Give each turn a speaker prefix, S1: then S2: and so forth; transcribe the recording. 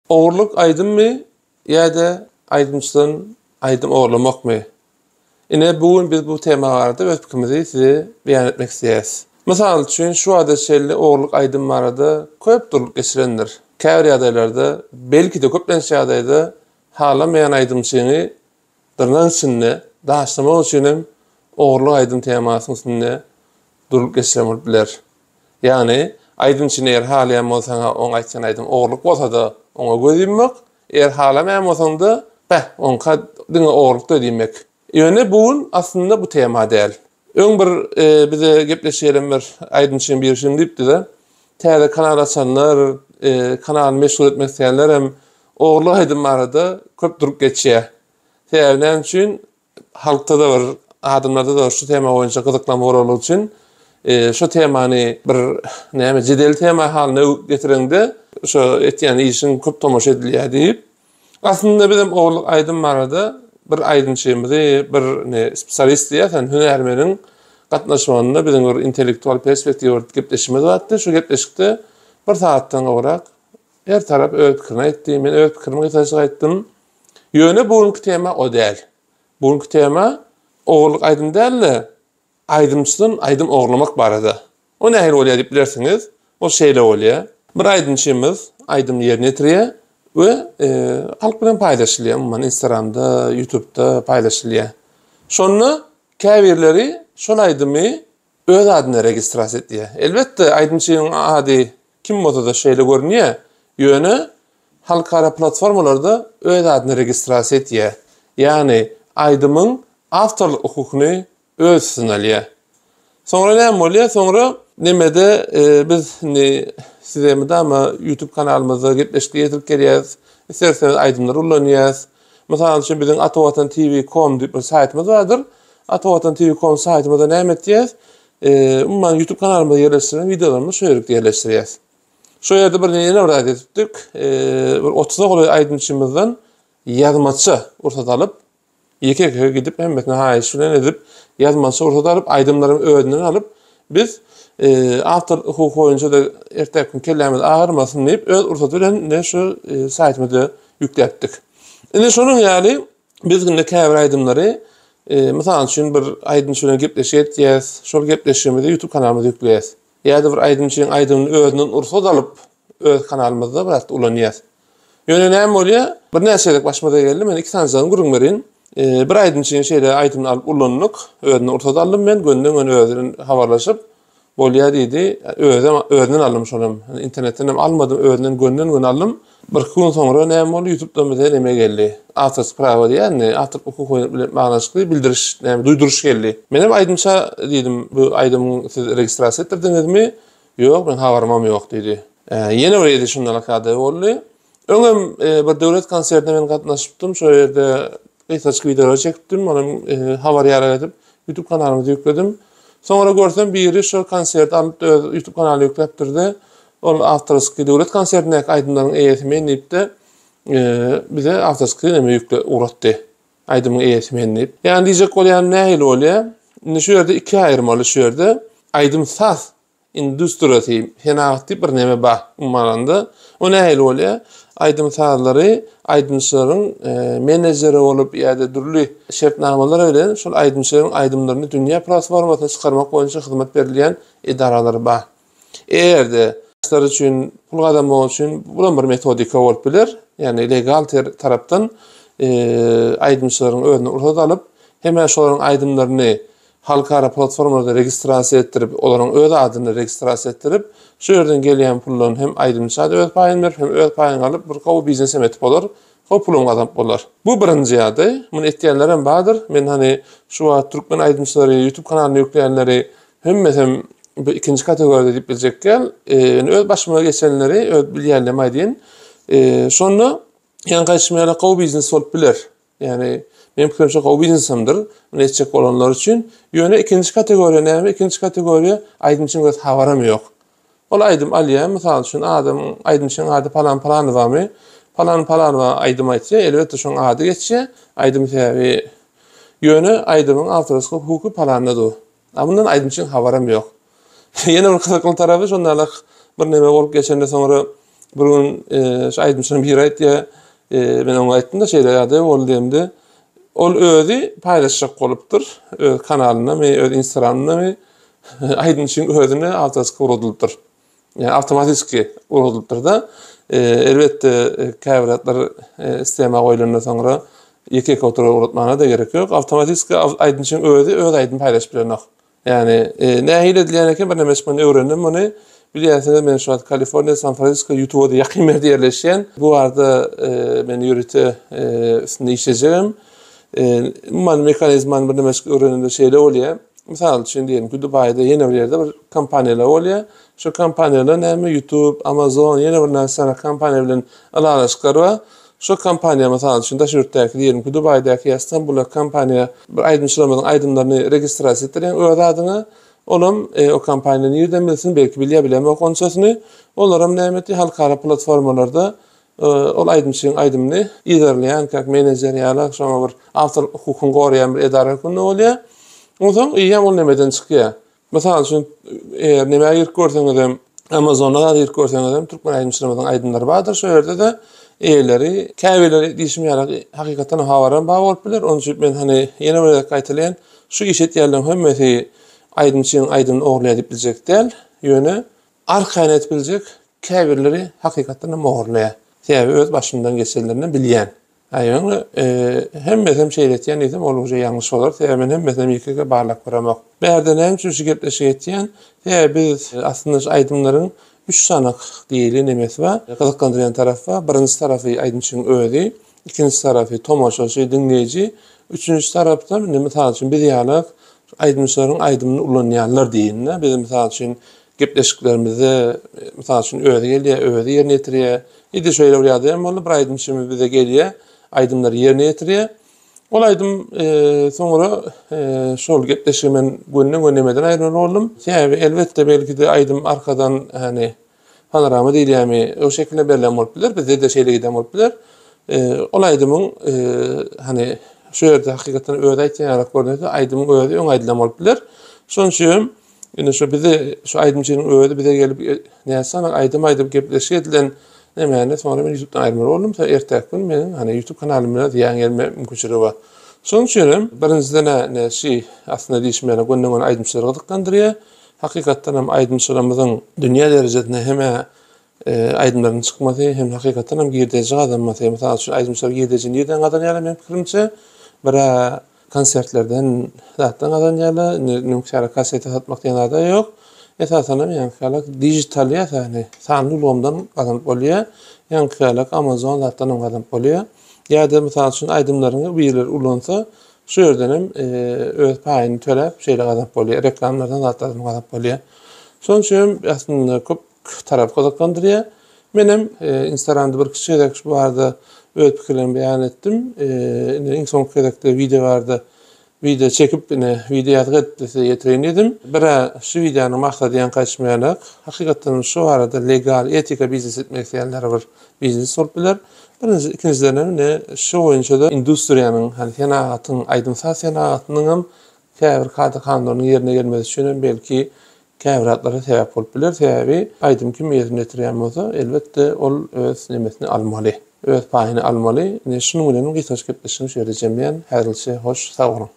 S1: Ogurlyk aýdymmy ýa-da aýdymçydan aýdym ogurlamakmy? Ine, bu gün biz bu tema barada öz pikirimizi size beýan etmek isleýäris. Mysal üçin, şu wagta çenli ogurlyk aýdym barada köp durlup geçilendir. Käbir ýagdaýlarda, belki-de köplenç ýagdaýda halamaýan aýdymçyňy dyrnak içinde daşlamak üçin hem ogurlyk aýdym temasynyň üstünde durlup geçilen bolup biler. Ýagny, aýdymçyny eger halaýan bolsaň-a oň aýtýan aýdymy ogurlyk bolsa-da oňa göz ýummak, eger halamaýan bolsaň-da, beh, oňka diňe ogurlykda diýmek. Ýöne bu gün aslynda bu tema däl. Öň bir bize gepleşik eden bir aýdymçynyň biri şuny diýipdi-de, täze kanal açanlar, kanalyny meşhur etmek isleýänler hem ogurlyk aýdym barada köp durup geçýär. Sebäbi näme üçin? Halkda-da bir, adamlarda-da şu tema boýunça gyzyklanma bolanlygy üçin şu temany bir näme jedel tema halyna öwüp getireňde şo etýän işiň köp tomaşa edilýär diýip. Aslynda bizem ogurlyk aýdym barada bir aýdymçymyzy, bir ne spesialist diýersen, hünärmeniň gatnaşmagynda biziň bir intellektual perspektiwa gepleşigimiz bardy. Şu gepleşikde bir sagatdan gowrak her tarap öz pikirini aýtdy. Men öz pikirimi gysgajyk aýtdym. Ýöne bu günki tema o däl. Bu günki tema ogurlyk aýdym däl-de, aýdymçydan aýdym ogurlamak barada. O nähili bolýar diýip bilersiňiz. O şeýle bolýar. Bir aýdymçymyz aýdymyny ýerine ýetirýär we halk bilen paýlaşylýar. Umuman Instagramda, YouTubeda paýlaşylýar. Şonda käbirleri şol aýdymy öz adyna registrasiýa etýär. Elbetde, aýdymçynyň ady kim bolsa-da şeýle görünýär, ýöne halkara platformalarda öz adyna registrasiýa etýär. Ýagny aýdymyň awtorlyk hukukyny öz üstüne alýar. Soňra näme bolýar? Soňra nemede biz indi size mydama YouTube kanalymyzda gepleşikler ýetirip gelýäris. Ister-istemez aýdymlary ullanýarys. Mysal üçin biziň Atavatan TV com diýip bir saýtymyz bardyr. Atavatan TV com saýtymyzda näme etýäs? Umuman YouTube kanalymyzda ýerleşdirilen wideolarymyzy şu ýerlikde ýerleşdirýäs. Şu ýerde bir ýene bir zat etdik. Bir 30-a golaý aýdymçymyzdan ýazmaça rugsat alyp, ýeke-ýeke gidip hemmesine haýyş bilen edip, ýazmaça rugsat alyp, aýdymlaryň özünden alyp, biz awtor hukuky boýunça-da ertäki gün kellämiz agyrmasyn diýip, öz rugsaty bilen ine şu saýtymyzda ýükläpdik. Ine şonuň ýaly biz indi käbir aýdymlary, mysal üçin bir aýdymçy bilen gepleşik etýäs, şol gepleşigimizi YouTube kanalymyza ýükleýäs. Ýa-da bir aýdymçynyň aýdymyny özünden rugsat alyp, öz kanalymyzda biraz ulanýas. Ýöne näme bolýar? Birnäçe gezek başymyza geldi. Men iki sanyjagyny gürrüň bereýin. Bir aýdymçynyň şeýle aýdymyny alyp ulandyk. Özünden rugsat aldym men. Gönden-göni özi bilen habarlaşyp, bolýar diýdi. Özem özünden aldym şonam. Internetden hem almadym, özünden gönden-göni aldym. Birki gün soňra näme boldy? YouTube'dan bize neme geldi? Awtorsk prawa diýýär indi. Awtor hukugy bilen baglanyşykly bildiriş, näme duýduryş geldi. Menem aýdymça diýdim, bu aýdymyň siz registrasiýa etdirdiňizmi? Ýok, meň habarymam ýok diýdi. Ýene bir ýerde şundan ýagdaý boldy. Öňem bir döwlet konsertine men gatnaşypdym. Şo ýerde gysgajyk wideolar çekipdim. Onam habar ýarak edip YouTube kanalymyza ýükledim. Soňra görsem biri şo konserti alyp öz YouTube kanalyna ýükläpdir-de, ol awtorskiý döwlet konsertindäki aýdymlaryň eýesi men diýip-de, bize awtorskiý neme ýükle ugratdy. Aýdymyň eýesi men diýip. Ýagny diýjek bolýanym nähili bolýar? Indi şu ýerde ikä aýyrmaly şu ýerde aýdym-saz industriýasy, senagat diýip bir neme bar umuman alanda. O nähili bolýar? Aýdym-sazlary aýdymçylaryň menejeri bolup ýa-da dürli şertnamalar bilen şol aýdymçylaryň aýdymlaryny dünýä platformasyna çykarmak boýunça hyzmat berilýän edaralar bar. Eger-de ýaşlar üçin pul gazanmak üçin bulam bir metodika bolup biler. Ýagny legal tarapdan aýdymçylaryň özüne rugsat alyp, hem-ä şolaryň aýdymlaryny halkara platformalarda registrasiýa etdirip, olaryň öz adyna registrasiýa etdirip, şu ýerden gelýän puldan hem aýdymça-da öz paýyny berip, hem öz paýyňy alyp, bir gowy biznes hem etip bolar, gowy pulam gazanyp bolar. Bu birinji ýagdaý. Muny etýänler hem bardyr. Men hany şu wagt türkmen aýdymçylary YouTube kanalyna ýükleýänleri hemmesem bu ikinji kategoriýada diýip biljek däl. Ýöne öz başyma geçenleri, öz bilýänlerimi aýdýyn. Şonda ýaňky aýdyşym ýaly gowy biznes bolup biler. Ýagny meniň pikirimçe gowy biznesemdir. Muny etjek bolanlar üçin. Ýöne ikinji kategoriýa näme? Ikinji kategoriýa aýdymçyň öz habaram ýok. Ol aýdym alýar, mysal üçin adamyň aýdymçyň ady Palan Palanowamy? Palan Palanowa aýdym aýtýar, elbetde şoň ady geçýär. Aýdym sebäbi ýöne aýdymyň awtorlyk hukuky Palanda dur. A mundan aýdymçyň habaram ýok. Ýene bir gyzykly tarapy şonda bir neme bolup geçende soňra. Bir gün şu aýdymçynyň biri aýtýar, men oňa aýtdym-da şeýle ýagdaý boldy diýemde, ol özi paýlaşjak bolupdyr, öz kanalyndamy, öz instagramyndamy, aýdymçyň özüne awtorski ugradylypdyr. Ýagny awtomatiski ugradylypdyr-da. Elbetde käbir zatlar sistema goýlandan soňra ýeke-ýeke oturyp ugratmaga-da gerek ýok. Awtomatiski aýdymçyň özi öz aýdymy paýlaşyp bilenok. Ýagny nähili edilýän eken birneme men öwrendim muny. Bilýänsiňiz men şu wagt Kaliforniýa, San Fransisko ýutuba-da ýakyn ýerde ýerleşýän. Bu barada men ýörite üstünde işlejegem. Umuman mehanizmany birneme öwrenende şeýle bolýar. Mysal üçin diýelim ki Dubaýda ýene bir ýerde bir kompaniýalar bolýar. Şu kompaniýalar näme YouTube, Amazon ýene bir näçe sany kompaniýa bilen ylalaşyklar bar. Şu kompaniýa mysal üçin daşary ýurtdaky diýelim ki Dubaýdaky ýa Stambuldaky kompaniýa bir aýdymçylarymyzyň aýdymlaryny registrasiýa etdirýäň öz adyňa. Olam o kompaniýa nirden bilsin belki bilýär bilemok onçasyny. Olaram näme etdi halkara platformalarda ol aýdymçynyň aýdymyny yzarlaýan kak menejer ýaly şoňa bir awtorlyk hukukyny goraýan bir edara hökmünde bolýar. Onsoň eýýäm ol nemeden çykýar. Mysal üçin, eger nämä girip görseňizem, Amazona zat girip görseňizem, türkmen aýdymçylarymyzyň aýdymlary bardyr. Şo ýerde-de eýeleri, käbirleri diýşim ýaly, hakykatdan habaram bar bolup biler. Onuň üçin men hany ýene bir gezek gaýtalaýan, şu iş etýänleriň hemmesi aýdymçynyň aýdymyny ogurlaýar diýip biljek däl. Ýöne arkaýyn aýdyp biljek, käbirleri hakykatdan hem ogurlaýar. Sebäbi öz başymdan geçenlerinden bilýän. Ýöne hemmesem şeýle etýän diýsem ol uje ýalňyş bolar. Sebäbi men hemmesinem ýeke-ýeke barlap göremok. Bärde näme üçin şu gepleşigi etýän? Sebäbi biz aslynda şu aýdymlaryň üç sany diýeli nemesi bar. Gyzyklandyrýan tarapy bar. Birinji tarapy aýdymçynyň özi, ikinji tarapy tomaşaçy, diňleýji, üçünji tarapda indi mysal üçin biz ýaly aýdymçylaryň aýdymyny ulanýanlar diýende biz mysal üçin Gepleşiklerimizde, mysal üçin, özi gelýär, özi ýerine ýetirýär. Edil şeýle bir ýagdaý hem boldy, bir aýdymçymyz bize gelýär, aýdymlary ýerine ýetirýär. Ol aýdym soňra şol gepleşigi men gönden-göni nemeden aýyrmaly boldum. Sebäbi, elbetde, belki-de aýdym arkadan, ýagny panorama diýilýärmi, o şekilde berlen bolup biler, bizde-de şeýle giden bolup biler. Ol aýdymyň, hany, şu ýerde hakykatdan özi aýtýan ýaly görünse, aýdymyň özi öň aýdylan bolup biler. Şonuň üçin hem Indi şu bize şu aýdymçynyň özi bize gelip nätsanak aýdym aýdyp gepleşik edilen nemäni soňra men ýutubdan aýyrmaly boldum. Soň ertäki gün meniň hany ýutub kanalyma zyýan gelme mümkinçiligi bar. Şonuň üçin hem birinjiden ine şi aslynda diýşim ýaly gönden göni aýdymçylary gyzyklandyrýar. Hakykatdan hem aýdymçylarymyzyň dünýä derejesinde hem-ä aýdymlarynyň çykmasy hem hakykatdan hem girdeji gazanmasy. Mysal üçin aýdymçylar girdeji nirden gazanýarlar meniň pikirimçe bir-ä Konsertlerden zatdan gazanýarlar. Indi öňki ýaly kaseta satmak diýen zat-a ýok. Esasanam ýaňky ýaly dijital ýa-da sanly ulgamdan gazanyp bolýar. Ýaňky ýaly Amazon zatdan hem gazanyp bolýar. Ýa-da mysal üçin aýdymlaryňy birileri ulansa, şu ýerden hem öz paýyny töläp şeýle gazanyp bolýar. Reklamlardan zatlardan gazanyp bolýar. Şonuň üçin hem aslynda köp tarap gyzyklandyrýar. Menem Instagramda bir kiçi gezek şu barada öz pikirlerimi beýan etdim. Indi iň soňky gezekde wideo barada wideo çekip ine wideo ýazgy edip size ýetireýin diýdim. Birä şu wideonyň maksady ýaňky aýtşym ýaly hakykatdan şu barada legal etika biznes etmek isleýänlere bir biznes bolup biler. Birinji ikinjiden hem ine şu boýunça-da industriýanyň hani senagatyň aýdym-saz senagatynyň hem käbir kada-kanunlarynyň ýerine gelmesi üçin hem belki Käbir zatlara sebäp bolup biler, sebäbi aýdym kim ýerine ýetirýän bolsa, elbetde ol öz nemesini almaly, öz paýyny almaly. Ine şunuň bilenem gysgaça gepleşigimi şu ýerde jemleýän. Häzirlikçe hoş, sag boluň.